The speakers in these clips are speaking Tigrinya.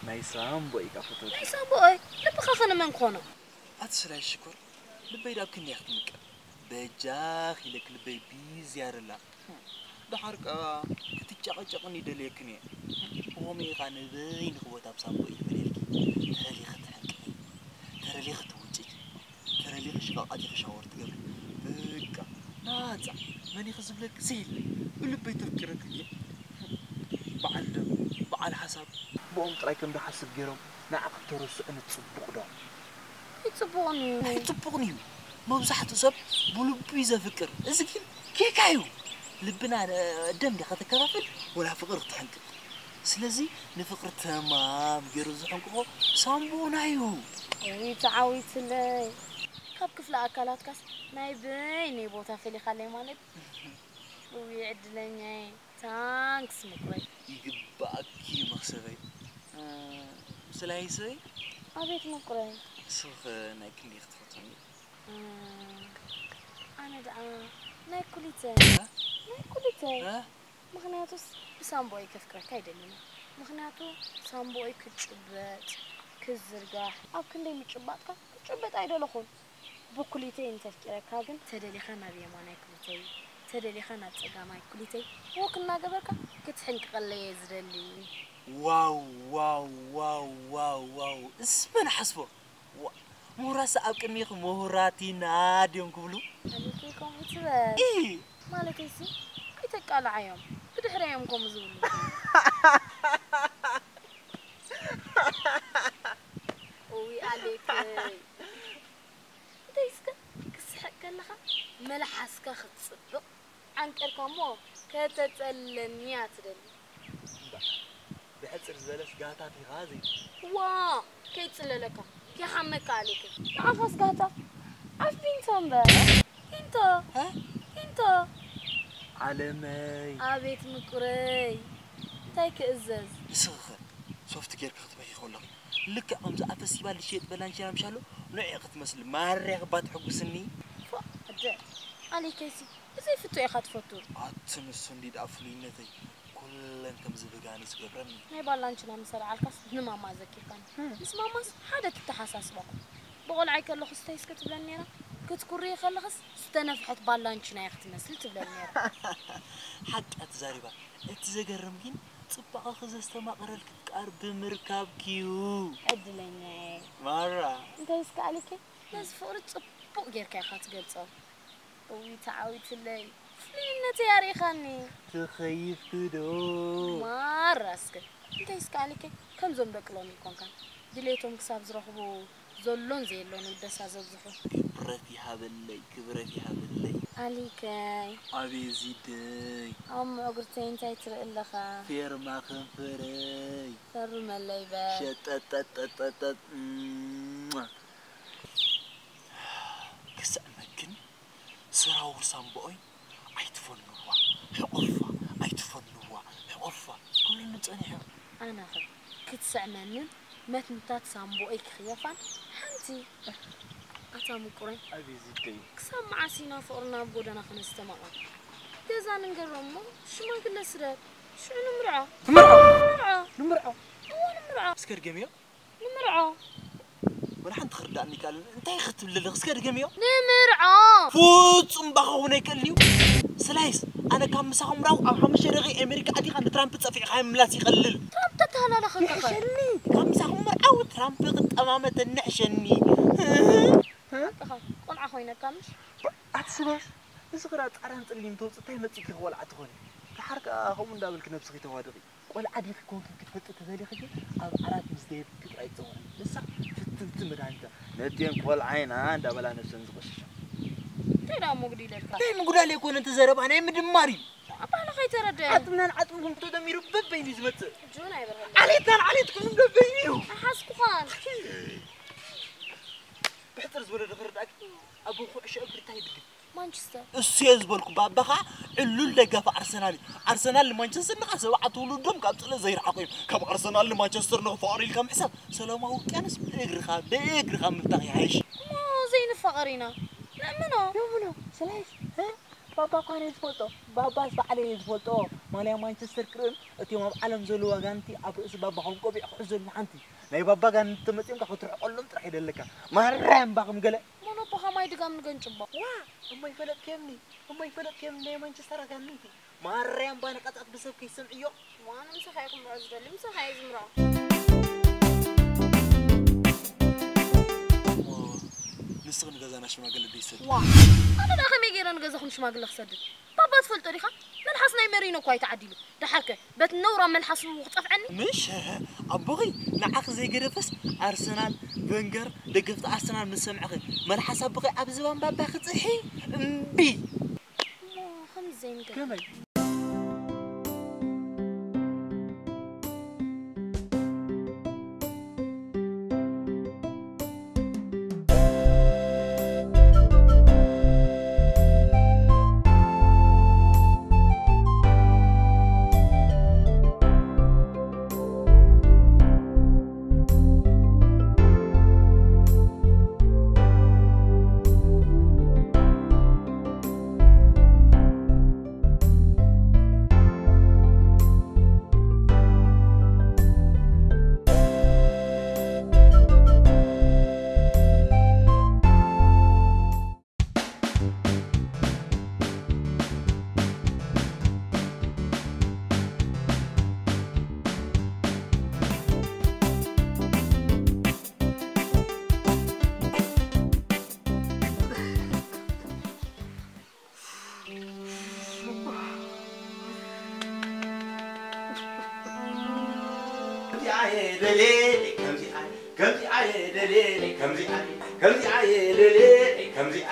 ናይ ሳምቦ ኢካ ፈተውቲ። ናይ ሳምቦ ኦይ፣ ልብኻ ኸነ መን ክኾኖ? ኣቲ ስላይ ሽኮር፣ ልበይ ዳብ ክንደይ ክትምቀል? በጃኽ ኢለክ ልበይ ቢዚ ያርላ። ደሓር ከኣ ክትጨቐጨቕኒ ደልየክን እየ። ብኸመይ ኢኻ ንበይንኺ ቦታ ኣብ ሳምቦ ኢዩ በልየልኪ? ተረሊኺ ትሕንቅኒ፣ ተረሊኺ ትውጭጭ፣ ተረሊኺ ሽቓቕ ኣቲኺ ሻወር ትገብሪ። በቃ ናጻ መን ኢኺ ዝብለኪ ዘየለ ብልበይ ተፍቂረኪ እየ። በዓል ደም፣ በዓል ሓሳብ፣ ብኦም ጥራይ ከም ዝሓስብ ገይሮም ንዓኺ ተረስዑኒ ጽቡቕ ዶ? ኣይጽቡቕን እዩ። ኣይጽቡቕን እዩ። መብዛሕትኡ ሰብ ብልቡ እዩ ዘፍቅር። እዚ ግን ጌጋ እዩ። ልብና ን-፣ ደም ድያ ከተከፋፍል ወላ ፍቕሪ ክትሕንቅቕ? ስለዚ ንፍቕሪ ተማም ገይሩ ዝሕንቅቖ ሳምቡኡና እዩ። ውይ ተዓዊትለይ። ካብ ክፍለ ኣካላትካስ ናይ በይነይ ቦታ ፈሊኻለይ ማለት። ውይ ዕድለኛየ። ታንክስ ምቁረይ። ይግባኣኪ እዩ መኽሰበይ። እ፣ ስላይሰይ። ኣቤት ምቁረይ። ንስኺ ኸ ናይ ክንደይ ክትፈትውኒ? እ፣ ኣነ ደኣ ናይ ኩሊተይ። እ? ናይ ኩሊተይ። እ? ምኽንያቱስ ብሳምቦይ ከፍቅረካ ኣይደልን። ምኽንያቱ ሳምቦይ ክጭበጥ፣ ክዝርጋሕ፣ ኣብ ክንደይ ምጭባጥካ ክጭበጥ ኣይደለኹን። ብኩሊተይ እንተፍቂረካ ግን ተደሊኻ ናብ የማናይ ኩሊተይ፣ ተደሊኻ ናብ ጸጋማይ ኩሊተይ ወክ እናገበርካ ክትሕንቅቐለይ እየ ዝደሊ። ዋው፣ ዋው፣ ዋው፣ ዋው፣ ዋው። እስመ ንሓስቦ። ዋ፣ ምሁራትስ ኣብ ቅድሚኺ ምሁራት ኢና ድዮም ክብሉ? ኣቤት ከምኡ ትበል። ኢ! ማለተይሲ ኣይተቃልዓዮም። ብድሕረይ እዮም ከምኡ ዝብሉ። እውይ ኣሌከይ። እንታይ እስከ ክስሕቅ ከለኻ መልሓስካ ክትጽብቕ ዓንቀርካ እሞ ከተጸለኒ እያ ትደሊ። እምበር፣ ብሕጽር ዝበለስ ጋህታት ኢኻ ዘይ-? ዋ፣ ከይጽለለካ፣ ከይሓመካ ኣሌከ። ንዓኻስ ጋህታ? ዓፍ ቢንቶ እምበር። ቢንቶ? እ? ቢንቶ? ዓለመይ። ኣቤት ምቁረይ። እንታይ ክእዘዝ? ንስኺ ኸ ሶፍት ጌርኪ ክትበኺ ከለኺ፣ ልክዕ ከምዚ ኣብ ፈስቲቫል ዝሽየጥ በላንቺና ምሻሎ፣ ንዕኡ ክትመስሊ ማርያ ክባ ትሕጉስኒ። ፎእ፣ እደ፣ ኣሌከይሲ፣ ብዘይፍቶ ኢኻ ትፈቱ። ኣቲ ንሱ እንዲ ደኣ ፍሉይነተይ፣ ኩለን ከም ዝብጋኒ ዝገብረኒ። ናይ ባላንችና ምስ ኣልዓልካስ ንማማ ዘኪርካኒ። እም። ምስ ማማስ ሓደ ትተሓሳስባኹም። ብቆልዓይ ከለኹስ ተይ እስከ ትብለኒ ነይራ። ክትኩርይ ከለኽስ ዝተነፍሐት ባላንችና እያ ክትመስል ትብለኒ ነይራ። ሓቂ እያ ትዛሪባ። እቲ ዘገርም ግን ጽባቐኺ ዘስተማቕረልኪ ፍቃር ብምርካብኪ እዩ። ዕድለኛ እየ። ማራ። እንታይ እስከ ኣሊከ? ነዚ ፍቕሪ ጽቡቕ ጌርካ ኢኻ ትገልጾ። እውይ ተዓዊትለይ። ፍሉይነተይ ኣርኢኻኒ። ተኸይፍኪ ዶ? ማራ እስከ። እንታይ እስከ ኣሊከ? ከምዞም ደቂ ሎሚ ኣይኮንካን። ድሌቶም ክሳብ ዝረኽቡ ዘሎን ዘየሎን ውደሳ ዘብዝሑ። ክብረት ይሃበለይ፣ ክብረት ይሃበለይ። ኣሊከይ። ኣቤዚደይ። ኣብ ምዕጉርተይ እንታይ ትርኢ ኣለኻ? ፌርማ ከንፈረይ። ፈርመለይ በል። ሸጠጠጠጠጠጥ፣ እም። ክስዕመክን ስራውር ሳምቦኦይ ኣይትፈንዋ፣ ሕቑፋ፣ ኣይትፈንዋ፣ ሕቑፋ ክብሉኒ ጸኒሖም። ኣነኸ ክትስዕመንን መትንታት ሳምቦኦይ ክኽየፋን ሓንቲ። ኣታ ምቁረይ፣ ኣቤዚደይ። ክሳብ መዓስ ኢና ፍቕርና ኣብ ጎደና ክነስተማቕር? ገዛ ንንገሮ እሞ ሽማግለ ስደድ፣ ሽዑ ንምርዖ። ንምርዖ? ንምርዖ። ንምርዖ። እዎ ንምርዖ። እስከ ድገምዮ። ንምርዖ። ወላ ሓንቲ ክርዳእኒ ይከኣልን። እንታይ ክትብሊ ኣለኺ? እስከ ድገምዮ። ንምርዖ። ፍጹም ባኻ ክኾን ኣይክእልን እዩ። ስላይስ፣ ኣነ ካብ ምሳኹም ራው ኣብ ሓሙሽተ ደቂቕ ኣሜሪካ ኣቲኻ ንትራምፕ ጸፊዕኻዮ ምምላስ ይቐልል። ትራምፕ ተተሃላለኸ ከ? ይሕሸኒ። ካብ ምሳኹም ምርዓው ትራምፕ ክጠማመተኒ ይሕሸኒ። ሓቅኻ፣ ቆልዓ ኮይነካ ምሽ? ኣቲ ስላይስ፣ እዚ ክራ ጻዕዳን ጸሊም ተውጽእ እንታይ መጺእኪ ቆልዓ ትኾኒ? ደሓር ከኣ ከምኡ እንዳበልኪ ነብስኺ ተዋድቒ። ቆልዓ ዲኺ ኮንኪ ክትፈልጢ ተደሊኺ ግን ኣብ ዓራት ምስ ደየብኪ ጥራይ ትጸውዒ። ንሳ ፍትውቲ መድሃኒት እያ። ነቴን ቆልዓ ኢና እንዳበላ ነብሰን ዝቐሽሻ። እንታይ ደኣ መጉዲ ኢለልካ? ናይ ምጉዳል ኣይኮነን እቲ ዘረባ፣ ናይ ምድማር እዩ። ኣባህላ ከይተረድአ። ዓጽምናን ዓጽምኩም ተደሚሩ በበይኑ እዩ ዝመጽእ። ሕጂ እውን ኣይበርሀለይ። ዓሌትናን ዓሌትኩምን በበይኑ እዩ። ኣይሓዝኩኻን። ብሕጽር ዝበለ ዶ ክርዳእኪ? ኣብ ኩዕሾ እግሪ እንታይ ይድግፍ? ማንቸስተር። እሱ እየ ዝበልኩ፣ ባባ ኸዓ ዕሉል ደጋፊ ኣርሰናል እዩ። ኣርሰናል ንማንቸስተር ንኻ ሰብዓ ትውልዶም ካብ ጽልኢ ዘይረሓቑ እዮም። ካብ ኣርሰናል ንማንቸስተር ንኽፋቕሩ ኢልካ ምሕሳብ ሰላማዊ ውቅያኖስ ብእግርኻ፣ ብእግርኻ ምብታኽ ይሓይሽ። እሞ ዘይንፋቐር ኢና። ነእምኖ። ነእምኖ። ስላይስ፣ እ? ባባ እኳ እየ ዝፈልጦ። ባባስ ባዕለይ እየ ዝፈልጦ። ማልያ ማንቸስተር ክርእን እቲኦም ኣብ ዓለም ዘለዉ ኣጋንንቲ ኣብ ርእሲ ባባኹም ቆቢዕ ክሕዙ ንሓንቲ ናይ ባባ ኣጋንንቲ ተመጺኦም ክትርሕቆሎም ጥራሕ ይደለካ። ማርያም ባኹም ገለ። ሞኖ እኮ ከማይ ድጋም ንገንጭቦ። ዋ! እሞ ይፈለጥክዮምኒ፣ እሞ ይፈለጥክዮምኒ ናይ ማንቸስተር ኣጋንንቲ። ማርያም ባንቐጻት ብሰብ ከይሰምዕዮ። ዋን ምሳኻ ይኹን ምዑ ዝደሊ ምሳኻ እየ ዝምርዖ። ንስኺ ንገዛና ሽማግለ ደይሰድ። ዋ! ኣነ ደኣ ከመይ ገይረ ንገዛኹም ሽማግለ ክሰድድ? ባባ ትፈልጦ ዲኻ? መልሓስ ናይ መሪኖ እኳ ኣይተዓዲሉ። ደሓርከ በቲ ነውራም መልሓሱ ክጸፍዐኒ? ምሽ ኣቦኺ ንዓኺ ዘይገደፈስ ኣርሰናል፣ ቨንገር፣ ደገፍቲ ኣርሰናል ምስ ሰምዕኺ መልሓስ ኣቦኺ ኣብ ዝባን ባባ ክጽሒ እምቢ። እሞ ከምዚ ዘይንገር። ከመይ? ከምዚኣ እየ ደልየ፣ ከምዚኣ፣ ከምዚኣ እየ ደልየ፣ ከምዚኣ፣ ከምዚኣ እየ ደልየ፣ ከምዚኣ።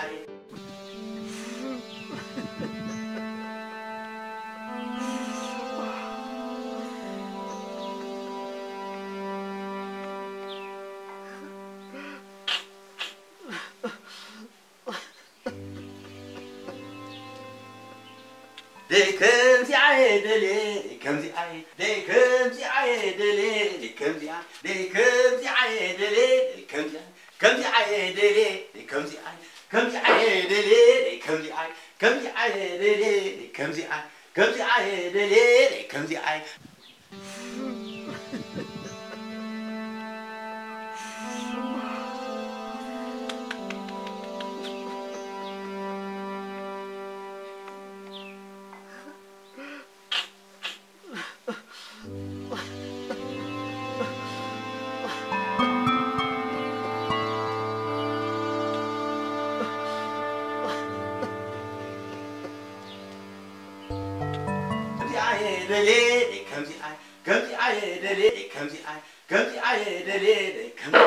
ደይ ከምዚኣ እየ ደልየ፣ ደይ ከምዚኣ እየ፣ ደይ ከምዚኣ እየ ደልየ፣ ደይ ከምዚኣ፣ ደይ ከምዚኣ እየ ደልየ፣ ደይ ከምዚኣ፣ ከምዚኣ እየ ደልየ፣ ደይ ከምዚኣ፣ ከምዚኣ እየ ደልየ፣ ደይ ከምዚኣ፣ ከምዚኣ እየ ደልየ፣ ደይ ከምዚኣ፣ ከምዚኣ እየ ደልየ፣ ደይ ከምዚኣ። ከምዚኣ እየ ደልየ፣ ከምዚኣ፣ ከምዚኣ እየ ደልየ፣ ከምዚኣ፣ ከምዚኣ እየ ደልየ፣ ከምዚኣ፣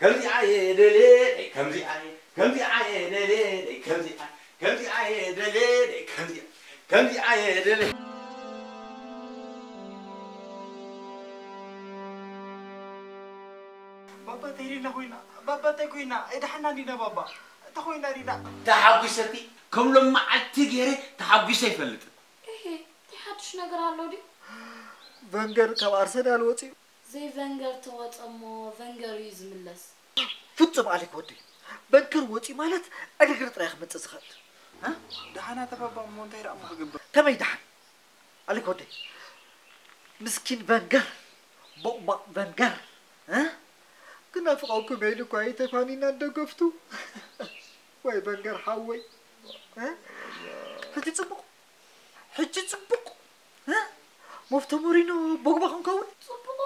ከምዚኣ እየ ደልየ፣ ከምዚኣ፣ ከምዚኣ እየ ደልየ፣ ከምዚኣ፣ ከምዚኣ እየ ደልየ፣ ከምዚኣ፣ ከምዚኣ እየ ደልየ። ባባ እንታይ ዲና ኮይና? ባባ እንታይ ኮይና? ኣይደሓና ዲና ባባ? እንታይ ኮይና ዲና? ተሓጒሰቲ ከም ሎም መዓልቲ ገይረ ተሓጒሰ ኣይፈልጥን። እሄ፣ እንታይ ሓድሽ ነገር ኣሎ ድዩ? ቨንገር ካብ ኣርሰናል ወፂኡ። ዘይቨንገር ተወፀ እሞ ቨንገር እዩ ዝምለስ። ፍጹም ኣሊክ ወዲ፣ በንከር ወፂኡ ማለት ዕግርግር ጥራይ ክመፅእ ዝኽእል። እ? ደሓና ተባባ እሞ እንታይ ደኣ እሞ ክግበር? ከመይ ደሓን? ኣሊክ ወዲ፣ ምስኪን ቨንገር፣ ቦቕባቕ ቨንገር፣ እ? ክናፍቐኩም ኢሉ እኳ እዩ ተፋኒና ደገፍቱ። ወይ ቨንገር ሓወይ፣ እ? ሕጂ ጽቡቕ፣ ሕጂ ጽቡቕ፣ እ? ሞፍቶ ሞሪኖ ቦግባ ክንከውን? ጽቡቕ።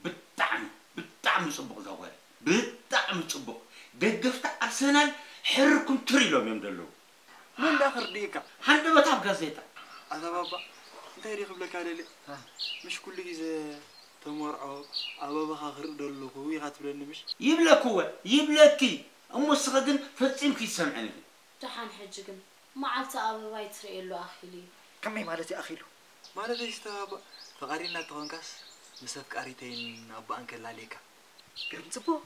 ብጣዕሚ፣ ብጣዕሚ ጽቡቕ እዛ ጓል። ብጣዕሚ ጽቡቕ። ደገፍቲ ኣርሰናል ሕርኩም ትር ኢሎም እዮም ዘለዉ። መን ደኣ ክርድእካ? ሃንደበት ኣብ ጋዜጣ። ኣታ ባባ፣ እንታይ ድየ ክብለካ ደልየ? እ። ምሽ ኩሉ ግዜ ተመርዖ ኣበባኻ ክርኢ ደለኹ ኢኻ ትብለኒ ምሽ? ይብለክወ፣ ይብለኪ። እሞ እስኸ ግን ፈጺምኪ ይሰምዐን ኢኺ። ደሓን ሕጂ ግን መዓልቲ ኣበባይ ትርእየሉ ኣኺሉ እዩ። ከመይ ማለት እዩ ኣኺሉ? ማለተይ እስተ ባባ፣ ፈቓሪና ተኾንካስ ምስ ኣፍቃሪተይን ኣቦኣን ከላልየካ። ግርም ጽቡቕ።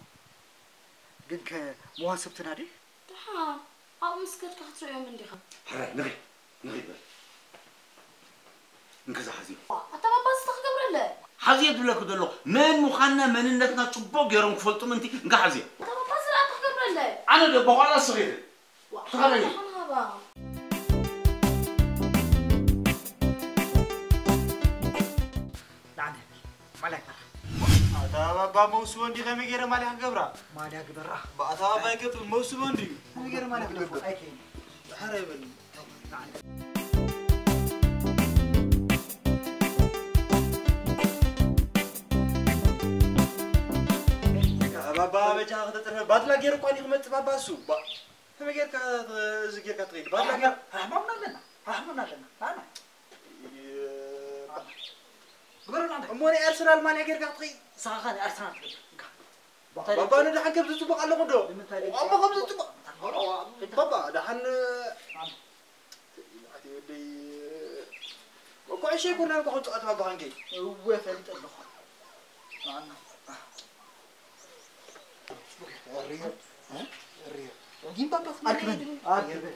ግን ከ መዋስብትና ድዩ? ደሓን ኣብኡ ምስ ከድካ ክትርእዮም እንዲኻ። ሕራይ፣ ንኺድ፣ ንኺድ በል። እንክዛ ሓዝዮ። ዋ፣ ኣታ ባባ፣ እዚ ተኽገብረለ። ሓዝዮ ዝብለኪ ዘሎ፣ መን ምዃንና፣ መንነትና ጽቡቕ ገይሮም ክፈልጡ ምእንቲ፣ እንካ ሓዝዮ። ኣታ ባባ፣ እዚ ደኣ ተኽገብረለ። ኣነ ዶ በኋላ ስኺ ኢኺ። ዋ፣ ተኸደኒ። ደሓን ሃባ። ኣታ ባባ መውስቦ እንዲ ከመይ ገይረ ማልያ ክገብራ? ማልያ ግበራ። ብኣታ ባባ ይገብር መውስቦ እንዲ። ከመይ ገይረ ማልያ ክገብራ? ኣይከይን። ድሓር ኣይበል። ባባ በጃ ከተጥርፈ ባትላ ገይሩ እኳ እንዲ ክመጽእ ባባ እሱ። ባ-፣ ከመይ ጌርካ እዚ ጌርካ ትኸይድ? ባትላ ጌር- ራሕማምና ኣለና። ራሕማምና ኣለና። ናና። የ-፣ ግበረና እንተ። እሞ ናይ ኣርሰናል ማልያ ጌርካ ክትኸይድ? ንስኻ ኸኣ ናይ ኣርሰናል ትገብር። እንካ። ባ-፣ እንታይ ባባ ደኣ? ንደሓን ከምዚ ጽቡቕ ኣለኹ ዶ? ንምንታይ ደኣ? እሞ ከምዚ ጽቡቕ። ባባ፣ ደሓን ኣቲ ወደይ፣ እኮ ዕሸ ይኮና እኮ ክንጽዋት ባባ ኸንከይ። እወ፣ ፈልጥ ኣለኹ። ናና። ርዮ፣ እ? ርዮ። ጊምባባ ኣርክበኒ፣ ኣርክበኒ።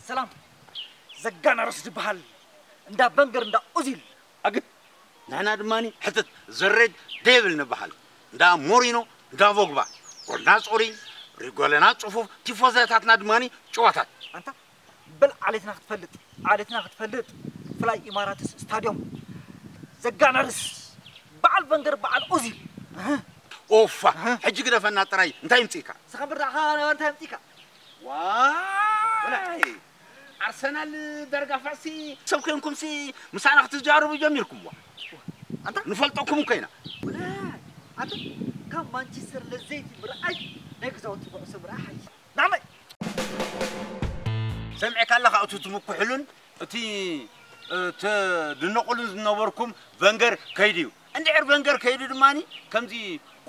ሰላም፣ ዘጋናርስ ዝበሃል እንዳ በንገር እንዳ ኡዚል። ኣግት፣ ንሕና ድማኒ ሕትት ዘሬድ ዴብል ንበሃል። እንዳ ሞሪኖ፣ እንዳ ቮግባ፣ ጎልና ጾሪ፣ ሪጎለና ጽፉፍ፣ ቲፎዘታትና ድማኒ ጭዋታት። ኣንታ በል ዓሌትና ክትፈልጥ፣ ዓሌትና ክትፈልጥ፣ ፍላይ ኢማራትስ ስታድዮም፣ ዘጋናርስ፣ በዓል በንገር፣ በዓል ኡዚል። እህ። ኦፋ፣ እህ። ሕጂ ግደፈና ጥራይ፣ እንታይ ይምጽእካ? ንስኻ ብራኻ እንታይ ይምጽእካ? ዋይ! ኣርሰናል ደርጋፋሲ ሰብ ኮይንኩምሲ ምሳና ክትዛረቡ ጀሚርኩምዋ። ኣንታ ንፈልጠኩም እኮ ኢና። ወላ፣ ኣንታ ካብ ማንቸስተር ለዘይቲ ምርኣይ ናይ ገዛውቲ ኩዕሶ ምርኣይ ሓይሽ። ናመይ! ሰሚዕካ ኣለኻ፣ እቲ ትምኩሕሉን እቲ፣ እ፣ ትድነቑሉን ዝነበርኩም ቨንገር ከይዱ እዩ። እንድሕር ቨንገር ከይዱ ድማኒ ከምዚ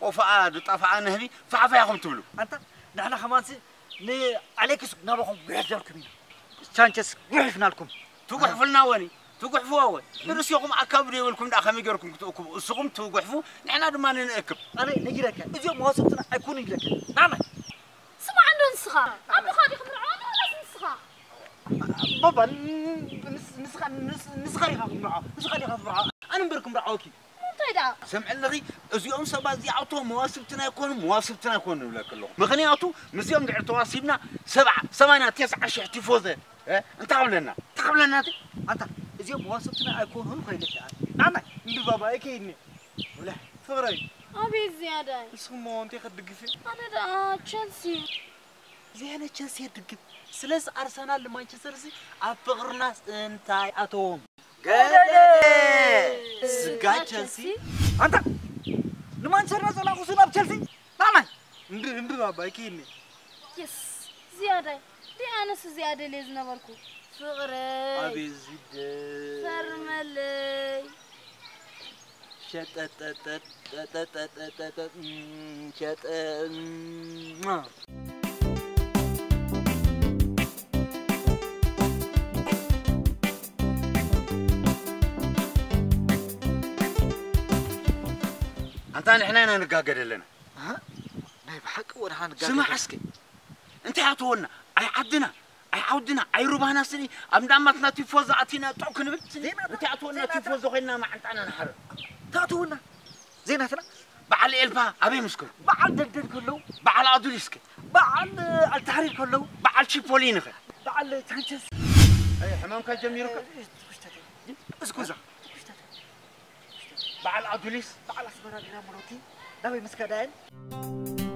ቆፎኣ ዝጠፍኣ ንህቢ ፋሕፋሕ ኢኹም ትብሉ። ኣንታ ንሕና ከማንሲ ንኣሌክስ ናባኹም ጉሕፍ ኢልኩም ኢና። ሳንቸስ ጉሕፍ ናልኩም። ትጉሕፉልና ወኒ፣ ትጉሕፍዎ ወ። ንርእስኹም ኣካብዱ የብልኩም ደኣ ከመይ ገይርኩም ክትእክቡ? እስኹም ትጉሕፉ፣ ንሕና ድማ ንእክብ። ኣነ ነጊረካ፣ እዚኦም መዋስብትና ኣይኮኑን ኢለካ። ናመይ? ስማዕ እንዶ ንስኻ፣ ኣቦኻ ዲኹም ርዓኑ ወላስ ንስኻ? ባባ፣ ን-፣ ንስ-፣ ንስኻ፣ ንስ-፣ ንስኻ ዲኻ ክትምርዖ፣ ንስኻ ዲኻ ክትምርዖ፣ ኣነ እምበር ክምርዓወኪ። እንታይ ደኣ? ሰምዕለኺ፣ እዚኦም ሰባት እዚኣቶም መዋስብትና ኣይኮኑ፣ መዋስብትና ኣይኮኑ ንብለኪ ኣለኹ። ምኽንያቱ ምስኦም ድሕሪ ተዋሲብና ሰብዓ፣ ሰማንያ፣ ተስዓ ሽሕ ቲፎዘ፣ እ፣ እንታይ ክብለና? እንታይ ክብለና እቲ? ኣንታ፣ እዚኦም መዋስብትና ኣይኮኑን ኮይለኪ ኣነ። ናናይ፣ እንዲ ባባ፣ ኣይከይድኒ። ወላ፣ ፍቕረይ። ኣቤት ዝያዳይ። ንስኹም እንታይ ክትድግፊ? ኣነ ደኣ ቸልሲ። ዝያነ ቸልሲ የድግፍ። ስለዚ ኣርሰናል ንማንቸስተር ሲ ኣብ ፍቕርናስ እንታይ ኣተዎም? ገደደ! ስጋ ቸልሲ። ኣንታ ንማንቸስተር ጸላኹሱ ናብ ቸልሲ? ናናይ! እንዲ፣ እንዲ ባባ፣ ኣይከይድኒ። የስ፣ ዝያዳይ። ዲ ኣነስ ዝያደ ልየ ዝነበርኩ። ፍቕረይ። ኣቤት ዝደ-። ፈርመለይ። ሸጠጠጠጠጠጠጠጠጠ፣ እም፣ ሸጠ፣ እም። ኣንታ ንሕና ኢና ንጋገ ዘለና። ኣሃ፣ ናይ ብሓቂ ወድሓ ንጋገ ስማዕ ዘለና። እስኪ፣ እንታይ ኣተወና? ኣይ ዓድና፣ ኣይ ዓውድና፣ ኣይ ሩባና ስኒ፣ ኣብ እንዳማትና ቲፎዞ ኣቲና ጦቕ ክንብል ስኒ፣ ዜናትና፣ እንታይ ኣተወና? ዜናትና። ቲፎዞ ኮይንና ማዓንጣና ንሓርር። እንታይ ኣተወና? ዜናትና። በዓል ኤልፓ ኣበይ ምስ ከሉ? በዓል ደደን ከለዉ። በዓል ኣዱሊስከ? በዓል ኣልታህሪር ከለዉ። በዓል ቺፖሊንኸ? በዓል ሳንቸዝ። ኣይ፣ ሕማምካ ጀሚሩካ? እስኩዛ። በዓል ኣዱሊስ? በዓል ኣስመራ ቢራ ሞሎቲ ናበይ ምስ ከዳየን?